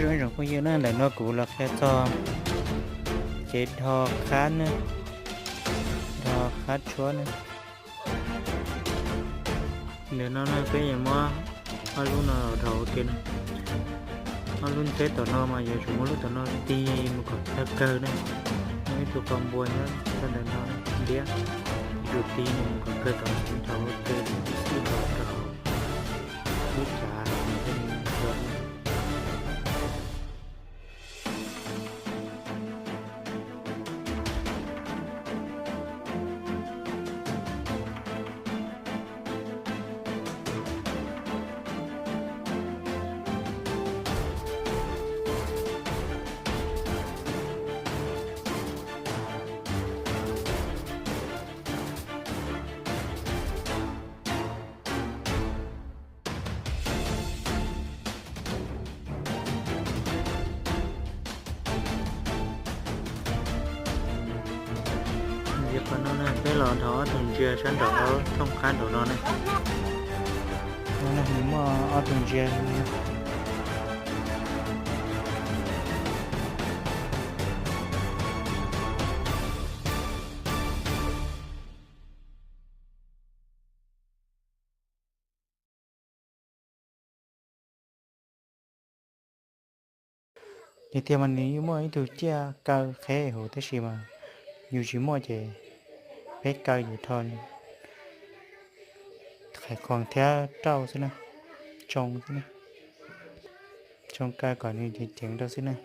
Ib tsoom phooj ywg na, ntawm no kuv los qhia txog kev dho qhab na, dho qhab tshuab na. Ntawm no na peb yuav muab ob lub no los dho ua ke na. Ob lub ntxheb tom no mas yuav tsum muab lub tom no ti mus kom tag kawg na. Muaj ib tug qau npua nyob rau ntawm no ntiab, yuav tsum ti mus kom kawg tom no, dho ua ke, tib dho rau hauv lub cav hauv no thiaj li dua. Ces qhov no na peb los dho ob tug ntsia sab nraum thooj qab nraum no ne. No na nws muaj ob tug ntsia. Tiag tiag mas nws yeej muaj ib tug ciaj kaw qheb huv tab sis mas yus tsis muaj ces peb kaw ces rho qhais khoom thiab rauj xwb na, tsoo xwb na, tsoo kaw kom nws ceev ceev rau xwb na.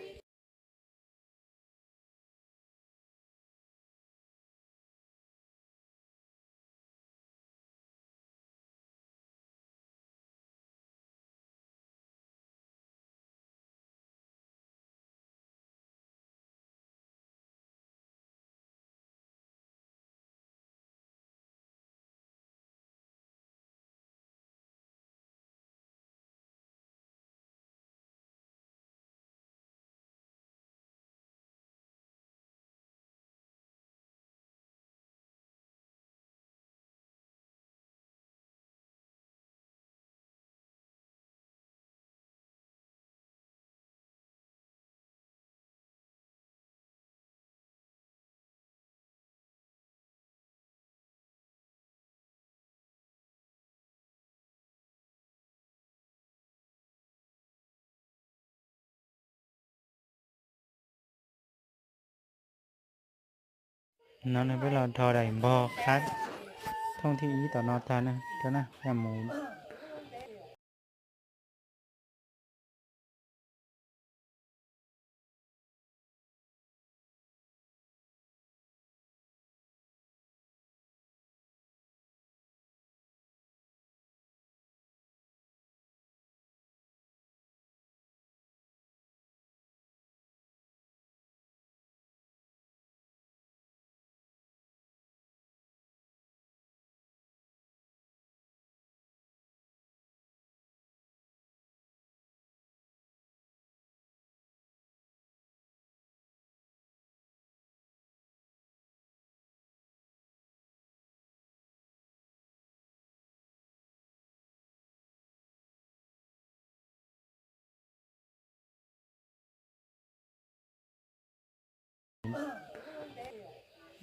No na peb los dho daim npog qhab thooj thib ib tom no tag na, rau na, mus.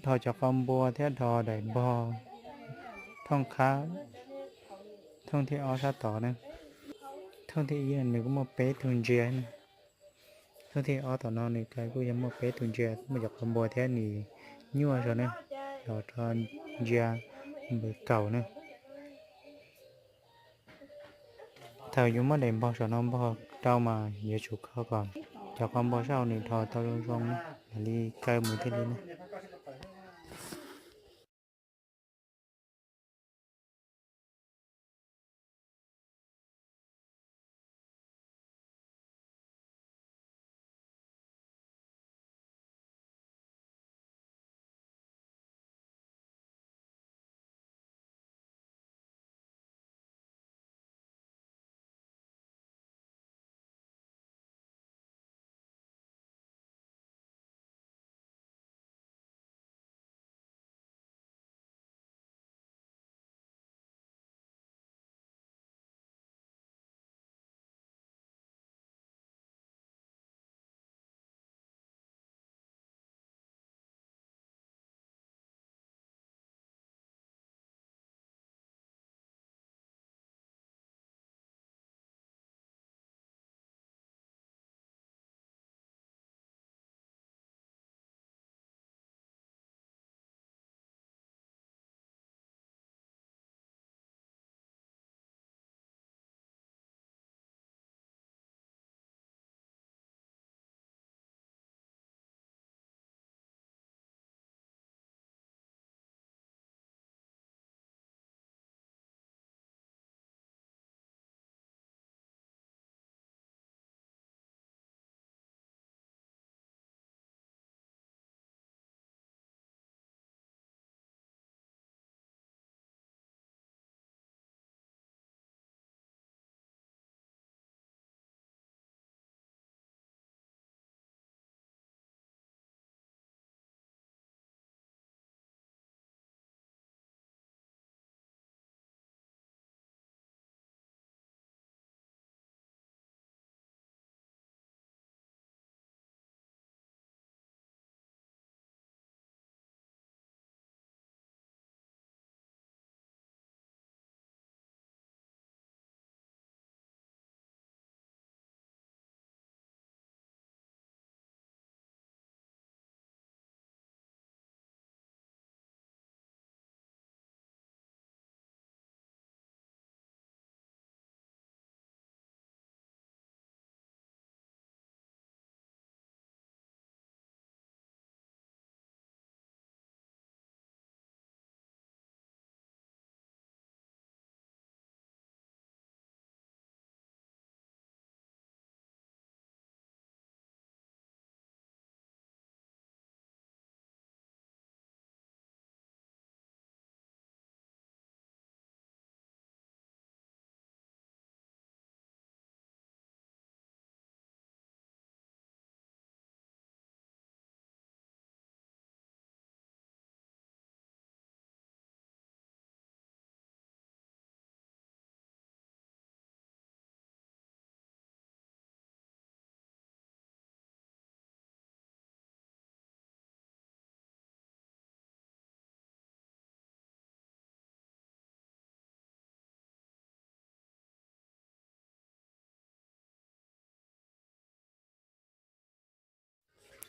Dho cov qau npua thiab dho daim npog thooj qhab, thooj thib ob sab tod na. Thooj thib ib nws kuj muaj peb tug ntsia. Thooj thib ob tom no nws kuj yog muaj peb tug ntsia, muaj cov qau npua thiab nws nyuaj zog na, los rau ntsia npawb kaum na. Thaum yus muab daim npog saum no npog rau mas yuav tsum kho kom cov qau npua sab hauv nws dho tau zoo zoo na, mam li kaw mus thiaj li na.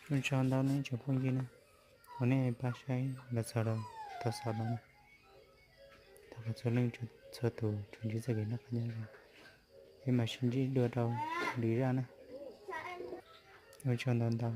Ua tsaug ntau nej tsoom phooj ywg na, uas nej pab saib los txog rau thaum xaus no na. Thov kom txhua leej txhua tus tsuas ntsib txoj kev noj qab nyob zoo, peb mam sib ntsib dua rau lwm zaj na. Ua tsaug ntau ntau.